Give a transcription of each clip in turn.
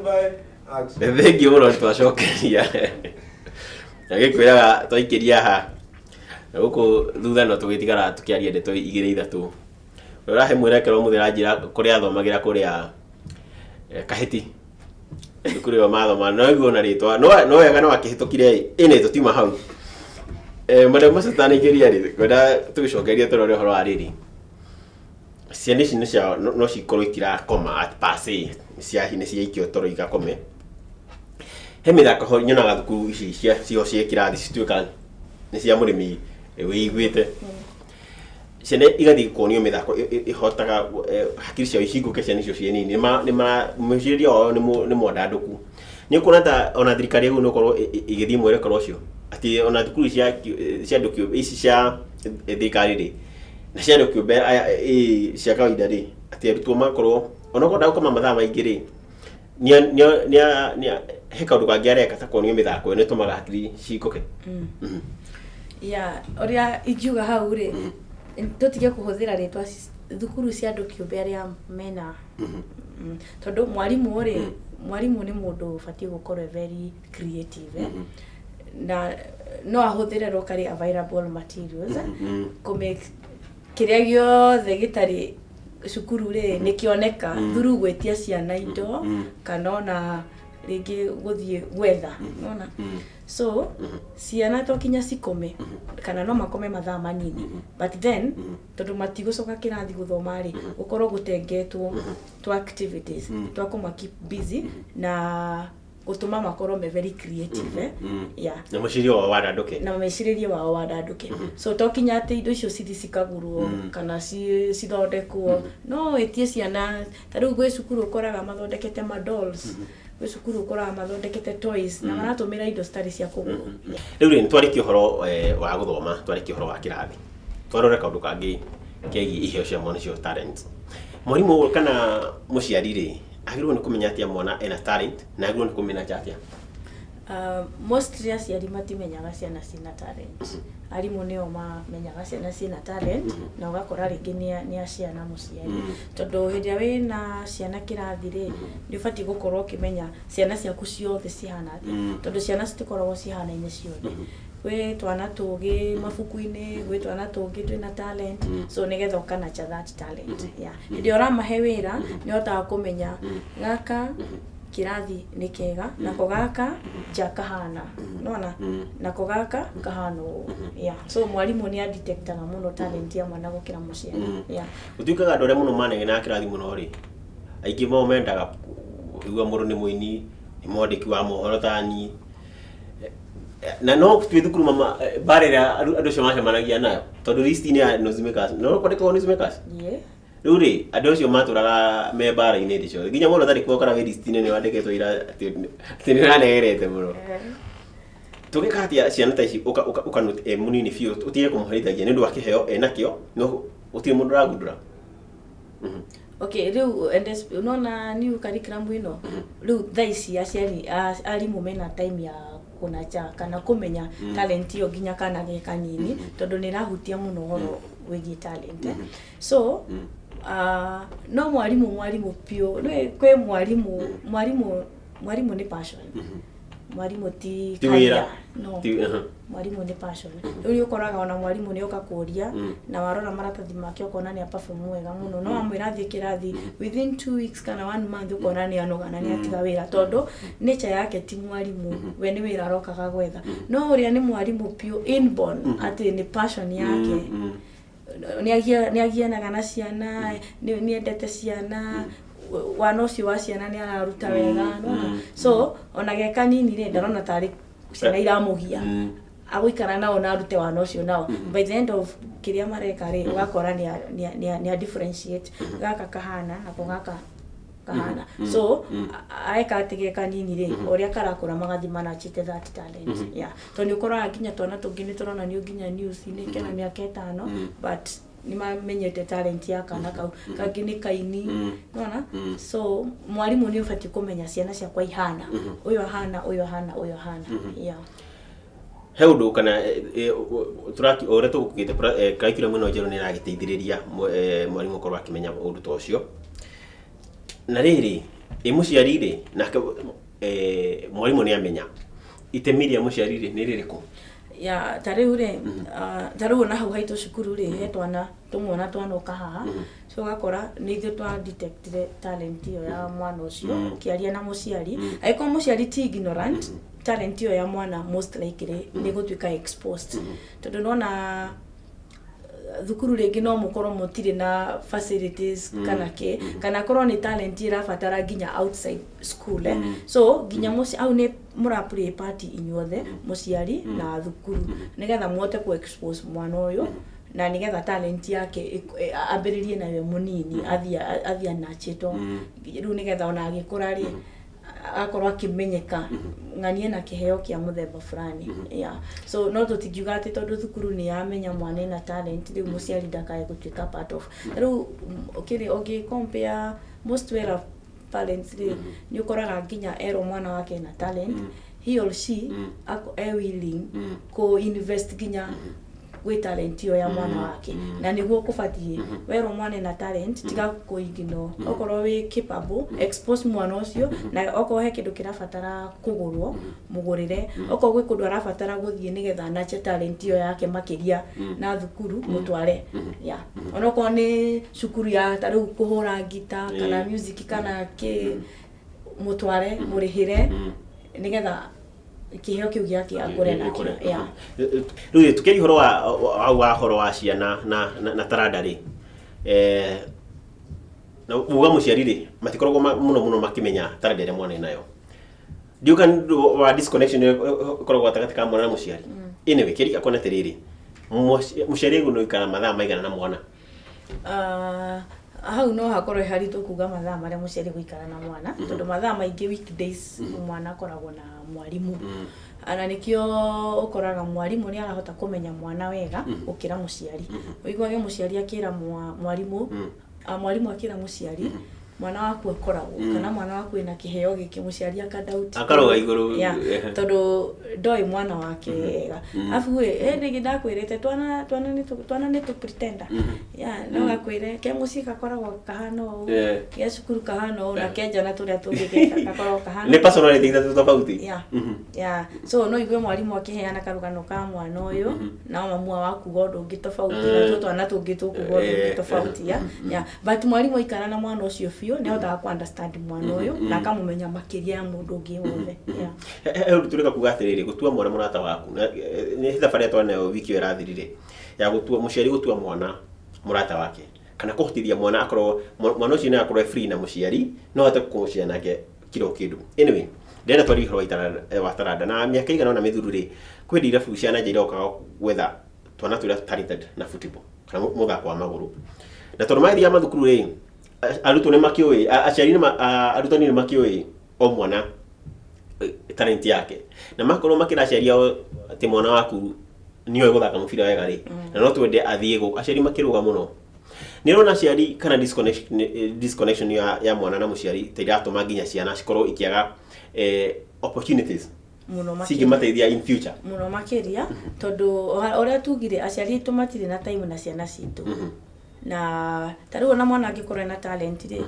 By action. Thengiũ mũno nĩ twacokeria na gĩkwĩraga twaikĩria ha na gũkũ thutha no tũgĩtigara tũkĩaria ndeto igĩrĩ ithatũ. Ũrĩa ũrahe mwerekera ũmũthĩ aranjĩra kũrĩa athomagĩra kũrĩa Kahĩti, thukuru ĩyo mathoma no aigua ona rĩtwa no wega no akĩhĩtũkire ĩnĩ tũtiuma hau. Madam macio tũtanaingĩria rĩ, ngwenda tũgĩcokerie tũrore ũhoro wa rĩrĩ, ciana ici nĩ cia no cikorwo itirakoma at per se, nĩ ciaikio toro igakome. He mĩthako ho nyonaga thukuru ici cia cio cia kĩrathi cituĩka nĩ cia mũrĩmi wĩiguĩte. Ciana igathiĩ kuonio mĩthako ĩhotaga hakiri ciao ihingũke ciana icio ciĩ nini. Nĩ ma mwĩcirĩrie wao nĩ mwandandũku. Nĩ ũkuona ta ona thirikari yagĩrĩirwo nĩ gũkorwo ĩgĩthiĩ mwerekera ũcio? Atĩ ona thukuru cia cia andũ kĩũmbe ici cia thirikari rĩ, na cia andũ kĩũmbe aya cia kawaida rĩ, atĩ arutwo magakorwo onokorwo ndagũkoma mathaa maingĩ rĩ, he kaũndũ kangĩ areka ta kuonio mĩthako ĩyo nĩ ĩtũmaga hakiri cihingũke. Ya, ũrĩa ingiuga hau rĩ, tũtige kũhũthĩra rĩtwa thukuru cia andũ kĩũmbe arĩa mena, tondũ mwarimũ rĩ, mwarimũ nĩ mũndũ ũbatiĩ gũkorwo e very creative, eh? Na no ahũthĩre locally available materials kũ make kĩrĩa gĩothe gĩtarĩ cukuru rĩ nĩ kĩoneka through gwĩtia ciana indo kana ona rĩngĩ gũthiĩ gwetha, nona. So ciana to kinya cikome kana no makome mathaa manini, but then tondũ matigũcoka kĩrathi gũthoma rĩ, gũkorwo gũtengetwo twa activities twa kũma keep busy na gũtũma makorwo me very creative, eh? Yeah. Na mũcirio wao wandandũke. Na mecirĩrie wao wandandũke. So to kinya atĩ indo icio cithi cikagũrwo kana cithondekwo, no wĩtie ciana. Ta rĩu gwĩ cukuru ũkoraga mathondekete ma dolls, gwĩ cukuru ũkoraga mathondekete toys na maratũmĩra indo citarĩ cia kũgũrwo. Rĩu rĩ, nĩtwarĩkia ũhoro wa gũthoma, twarĩkia ũhoro wa kĩrathi, twarore kaũndũ kangĩ kegiĩ iheo cia mwana, nĩcio talents. Mwarimũ kana mũciari rĩ, agĩrĩirwo nĩ kũmenya atĩa mwana ena talent na agĩrĩirwo nĩ kũmĩnurture atĩa? Mostly aciari matimenyaga ciana ciĩna talent. Arimũ nĩo mamenyaga ciana ciĩna talent na ũgakora rĩngĩ nĩ a ciana mũciari. Tondũ hĩndĩ ĩrĩa wĩna ciana kĩrathi rĩ, nĩ ũbatiĩ gũkorwo ũkĩmenya ciana ciaku ciothe cihana atĩa. Tondũ ciana citikoragwo cihanaine ciothe. Gwĩ twana tũgĩ mabuku-inĩ, gwĩ twana tũngĩ twĩna talent, so nĩgetha ũka nurture that talent. Yeah. Hĩndĩ ĩrĩa ũramahe wĩra, nĩ ũhotaga kũmenya gaka kĩrathi nĩ kega, nako gaka nja kahana, nona, nako gaka kahana ũũ. Yeah. So mwarimũ nĩ adetectaga mũno talent ya mwana gũkĩra mũciari. Yeah. Gũtuĩkaga andũ arĩa mũno manegenaga kĩrathi mũno rĩ, aingĩ mao mendaga kũigua mũndũ nĩ mũini, nĩ mwandĩki wa mohoro ta niĩ. Na no twĩ thukuru mama mbara ĩrĩa andũ acio macemanagia nayo tondũ list-inĩ ya noise makers no kwandĩkagwo noise makers. Rĩu rĩ, andũ acio matũraga me mbara-inĩ hĩndĩ ciothe, nginya mũndũ atarĩ kuo ũkora wĩ list-inĩ nĩ wandĩkĩtwo ira atĩ nĩ ũranegerete mũno. Tũngĩka atĩa ciana ta ici ũka note e mũnini biũ ũtige kũmũherithagia nĩ ũndũ wa kĩheo enakĩo no gũtirĩ mũndũ ũragundũra? Okay, rĩu nona new curriculum ĩno rĩu thaa ici aciari arimũ mena time ya kũnurture kana kũmenya talent ĩyo nginya kana ge kanini, tondũ nĩ ĩrahutia mũno ũhoro wĩgiĩ talent, eh. So no mwarimũ mwarimũ biũ nĩ kwĩ mwarimũ mwarimũ mwarimũ nĩ passion, mwarimũ ti Ti wĩra. Career. No. Ti. Mwarimũ nĩ passion. Rĩu nĩ ũkoraga ona mwarimũ nĩ oka kũria na warora maratathi make ũkona nĩ perform wega mũno, no wamwĩra athiĩ kĩrathi, within 2 weeks kana one month ũkona nĩ anoga na nĩ atiga wĩra, tondũ nature yake ti mwarimũ, we nĩ wĩra arokaga gwetha. No ũrĩa nĩ mwarimũ biũ, inborn, atĩ nĩ passion yake, nĩ agianaga na ciana, nĩ endete ciana, wana ũcio wa ciana nĩ araruta wega, nĩwona? So ona ge kanini rĩ, ndarona tarĩ ciana iramũgia, agũikara nao na arute wana ũcio nao. By the end of kĩrĩa mareka rĩ, ũgakora nĩ a differentiate gaka kahana nako gaka kahana. So aeka atĩ ge kanini rĩ, ũrĩa karakũra magathiĩ manachite that talent, yeah, tondũ nĩ ũkoraga nginya twana tũngĩ nĩ tũronanio nginya news-inĩ kena mĩaka 5, but nĩ mamenyete talent ya kana kau kangĩ nĩ kaini, nona. So mwarimũ nĩ ũbatiĩ kũmenya ciana ciakwa ihana, ũyũ ahana, ũyũ ahana, ũyũ ahana, yeah. He ũndũ kana tũraki o ũrĩa tũgũkĩte curriculum ĩno njerũ nĩ ĩragĩteithĩrĩria mwarimũ gũkorwo akĩmenya ũndũ ta ũcio. Na rĩrĩ, Ĩ mũciari rĩ, nake mwarimũ nĩ amenya itemi rĩa mũciari rĩ nĩ rĩrĩkũ? Ya, ta rĩu rĩ, ta rĩu ona hau haitũ cukuru rĩ, he twana tũmwe ona twanoka haha, so ũgakora nĩ ithuĩ twa detectire talent ĩyo ya mwana ũcio, ũkĩaria na mũciari, angĩkorwo mũciari ti ignorant, talent ĩyo ya mwana most likely nĩ gũtuĩka exposed, tondũ nona thukuru rĩngĩ no mũkorwo mũtirĩ na facilities kana kĩ, kana korwo nĩ talent ĩrabatara nginya outside school, eh. So nginya mũci au nĩ mũra play part inyuothe, mũciari na thukuru, nĩgetha mũhote ku expose mwana ũyũ na nĩgetha talent yake ambĩrĩrie nayo mũnini, athiĩ anachĩtwo rĩu, nĩgetha ona agĩkũra rĩ, akorwo akĩmenyeka ng'anie na kĩheo kĩa mũthemba fulani. Yeah. So no tũtingiuga atĩ tondũ thukuru nĩ yamenya mwana ena talent, rĩu mũciari ndakae gũtuĩka part of. Rĩu kĩrĩ ũngĩ compare most well of parents rĩ, nĩ ũkoraga nginya erwo mwana wake ena talent, he or she e willing kũ invest nginya gwĩ talent ĩyo ya mwana wake, na nĩguo kũbatiĩ. Werwo mwana ena talent, tiga kũ ignore. Okorwo wĩ capable, expose mwana ũcio, na okorwo he kĩndũ kĩrabatara kũgũrwo, mũgũrĩre. Okorwo gwĩ kũndũ arabatara gũthiĩ nĩgetha anache talent ĩyo yake makĩria na thukuru, mũtware. Yeah, onokorwo nĩ cukuru ya ta rĩu kũhũra ngita kana music kana kĩ, mũtware, mũrĩhĩre, nĩgetha kĩheo kĩu gĩake akũre nakĩo. Yeah. Rĩu tukĩaria ũhoro wa ũhoro wa ciana na taranda rĩ, na uga mũciari rĩ, matikoragwo mũno mũno makĩmenya taranda ĩrĩa mwana enayo. Ndiũka nĩ ũndũ wa disconnection ĩrĩa ĩkoragwo gatagatĩ ka mwana na mũciari. Anyway, kĩrĩa gĩakwa nĩ atĩrĩrĩ, mũciari agĩrĩirwo nĩ gũikara mathaa maigana na mwana? Ah, hau no hakorwo he haritũ kuga mathaa marĩa mũciari gũikara na mwana, tondũ mathaa maingĩ weekdays mwana akoragwo na mwarimũ, na nĩkĩo ũkoraga mwarimũ nĩ arahota kũmenya mwana wega gũkĩra mũciari. Ũiguage mũciari akĩra mwarimũ, mwarimũ akĩra mũciari, "Mwana waku akoragwo," kana, "Mwana waku ena kĩheo gĩkĩ," mũciari akadauti. Akarũga igũrũ. Yeah, tondũ ndoĩ mwana wake wega. Abu ĩ hĩndĩ ĩngĩ ndakwĩrĩte twana nĩ tũ pretender. Yeah, no gakwĩre ke mũciĩ gakoragwo kahana ũũ, ge cukuru kahana ũũ, na kenja na tũrĩa tũngĩ gakoragwo kahana. Nĩ personality ithatũ tofauti. Yeah, so no igue mwarimũ akĩheana karũgano ka mwana ũyũ, nao mamu wa kuga ũndũ ũngĩ tofauti, natuo twana tũngĩ tũkuga ũndũ ũngĩ tofauti. Yeah, but mwarimũ aikara na mwana ũcio biũ, nĩ ahotaga ku understand mwana ũyũ na akamũmenya makĩria ya mũndũ ũngĩ wothe. Yeah. He ũndũ tũreka kuga atĩrĩrĩ, gũtua mwana mũrata waku, na nĩ thabarĩ twanayo wiki ĩyo ĩrathirire ya gũtua mũciari, gũtua mwana mũrata wake, kana kũhotithia mwana akorwo mwana ũcio nĩ akorwo e free na mũciari, no ahote kũcia nake kila kĩndũ. Anyway, ndĩrenda twarie ũhoro wa taranda. Na mĩaka ĩigana ũna mĩthuru rĩ, kwĩ hĩndĩ irabu cia nanja irokaga gwetha twana tũrĩa talented na football kana mũthako wa magũrũ, na tondũ magĩthiaga mathukuru rĩ, arutwo nĩ makĩũĩ, aciari nĩ arutani nĩ makĩũĩ o mwana talent yake, na makorwo makĩra aciari ao atĩ mwana waku nĩoĩ gũthaka mũbira wega rĩ, na no twende athiĩ gũkũ, aciari makĩrũga mũno. Nĩ ũrona aciari kana disconnection ya mwana na mũciari ta iratũma nginya ciana cikorwo ikĩaga opportunities mũno makĩria. Cingĩmateithia in future? Mũno makĩria, tondũ ũrĩa tugire, aciari aitũ matirĩ na time na ciana citũ, na ta rĩu ona mwana angĩkorwo ena talent rĩ,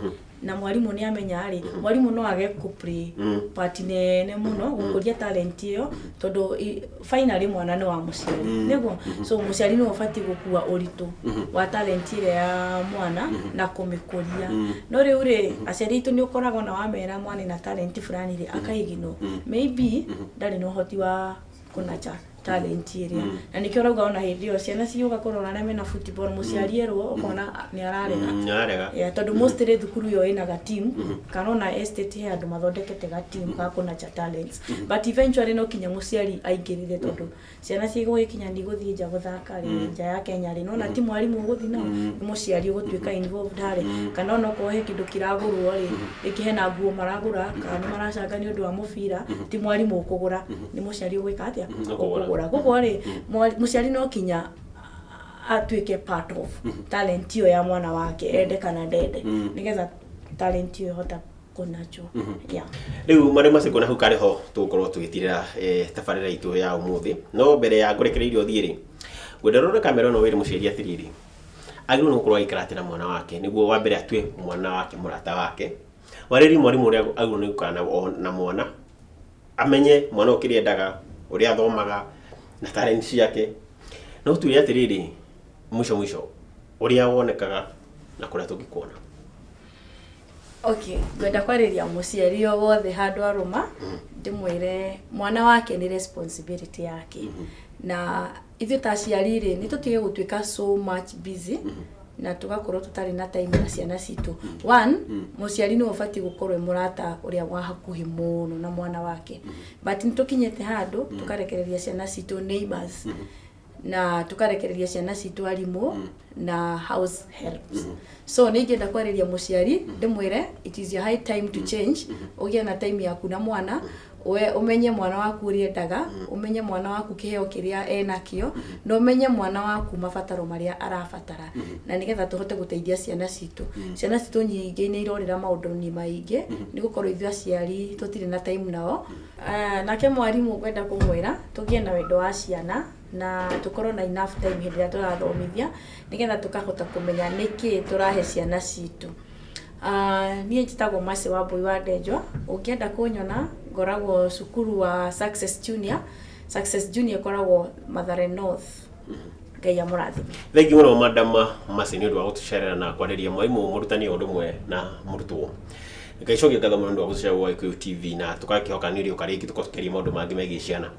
na mwarimũ nĩ amenya rĩ, mwarimũ no age kũ play part nene mũno gũkũria talent ĩyo, tondũ finally mwana nĩ wa mũciari nĩguo. So mũciari nĩwe ũbatiĩ gũkua ũritũ wa talent ĩrĩa ya mwana na kũmĩkũria. No rĩu rĩ, aciari aitũ nĩ ũkoraga ona wamera mwana ena talent fulani rĩ, akaignore, maybe ndarĩ na ũhoti wa kũnacha talent ĩrĩa. Na nĩkĩo ũrauga ona hĩndĩ ĩyo ciana ciũka kũrora arĩa mena football, mũciari erwo ũkona nĩ ararega. Nĩararega. Yeah, tondũ mostly thukuru ĩyo ĩna ga team, kana ona estate he andũ mathondekete ga team ga kũnacha talents, but eventually no kinya mũciari aingĩrĩre, tondũ ciana cigũgĩkinya nĩ igũthiĩ nja gũthaka rĩ, nja ya Kenya rĩ, nona ti mwarimũ ũgũthiĩ nao, nĩ mũciari ũgũtuĩka involved harĩ. Kana ona okorwo he kĩndũ kĩragũrwo rĩ, rĩngĩ hena nguo maragũra kana nĩ maracanga nĩ ũndũ wa mũbira, ti mwarimũ ũkũgũra, nĩ mũciari ũgwĩka atĩa? Ũkũgũra. Ũkũgũra. Koguo rĩ, mũciari no kinya atuĩke part of talent ĩyo ya mwana wake, ende kana ndende, nĩgetha talent ĩyo ĩhota kũnachwo. Yeah. Rĩu marĩ macio na hau karĩ ho tũgũkorwo tũgĩtirĩra tabarĩra itũ ya ũmũthĩ. No mbere ya ngũrekereirio thiĩ rĩ, ngwenda ũrore kamera ĩno, wĩre mũciari atĩrĩrĩ, agĩrĩirwo nĩ gũkorwo agĩikara atĩ na mwana wake, nĩguo wa mbere atue mwana wake mũrata wake. Warĩri mwarimũ ũrĩa agĩrĩirwo nĩ gũikara na mwana, amenye mwana ũyũ kĩrĩa endaga, ũrĩa athomaga, na talent ciake. No tuge atĩrĩrĩ, mũico mũico, ũrĩa wonekaga na kũrĩa tũngĩkuona. Okay, ngwenda kwarĩria mũciari o wothe handũ arũma, ndĩmwĩre mwana wake nĩ responsibility yake. Na ithuĩ ta aciari rĩ, nĩ tũtige gũtuĩka so much busy na tũgakorwo tũtarĩ na time na ciana citũ. One, mũciari nĩwe ũbatiĩ gũkorwo e mũrata ũrĩa wa hakuhĩ mũno na mwana wake. But nĩ tũkinyĩte handũ tũkarekereria ciana citũ neighbors na tũkarekereria ciana citũ arimũ na house helps. So nĩ ingĩenda kwarĩria mũciari ndĩmwĩre it is your high time to change, ũgĩe na time yaku na mwana, we ũmenye mwana waku ũrĩa endaga, ũmenye mwana waku kĩheo kĩrĩa enakĩo, na ũmenye mwana waku mabataro marĩa arabatara, na nĩgetha tũhote gũteithia ciana citũ. Ciana citũ nyingĩ nĩ irorĩra maũndũ-inĩ maingĩ nĩ gũkorwo ithuĩ aciari tũtirĩ na time nao. Nake mwarimũ ngwenda kũmwĩra tũgĩe na wendo wa ciana na tũkorwo na enough time hĩndĩ ĩrĩa tũrathomithia, nĩgetha tũkahota kũmenya nĩkĩ tũrahe ciana citũ. Niĩ njĩtagwo Mercy Wambui wa Ndenjwa. Ũngĩenda kũnyona ngoragwo cukuru wa Success Junior. Success Junior ĩkoragwo Mathare North. Ngai amũrathime. Thengiũ mũno Madam Mercy nĩ ũndũ wa gũtũcerera na kwarĩria mwarimũ, mũrutani o ũndũ ũmwe na mũrutwo. Ngai cokia ngatho mũno nĩ ũndũ wa gũtũcerera gwa Gĩkũyũ TV, na tũgakĩhoka nĩ ũrĩũka rĩngĩ tũkorwo tũkĩaria maũndũ mangĩ megiĩ ciana.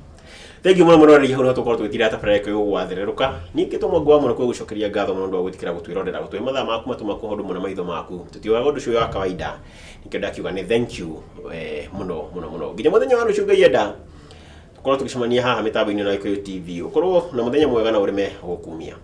Thengiũ mũno mũroreri, hau nĩho tũkorwo tũgĩtira tabarĩra ĩyo gwathererũka. Ningĩ tũmwangu wa mũno gũcokeria ngatho mũno nĩ ũndũ wa gwĩtĩkĩra gũtwĩrorera, gũtũhe mathaa maku, matũ maku, o ũndũ ũmwe na maitho maku. Tũtiugaga ũndũ ũcio wa kawaida, nĩkĩo ndakiuga nĩ thank you mũno mũno mũno. Nginya mũthenya wa rũciũ Ngai enda, tũkorwo tũgĩcemania haha mĩtambo-inĩ na Gĩkũyũ TV. Ũkorwo na mũthenya mwega na ũrĩme gũkumia.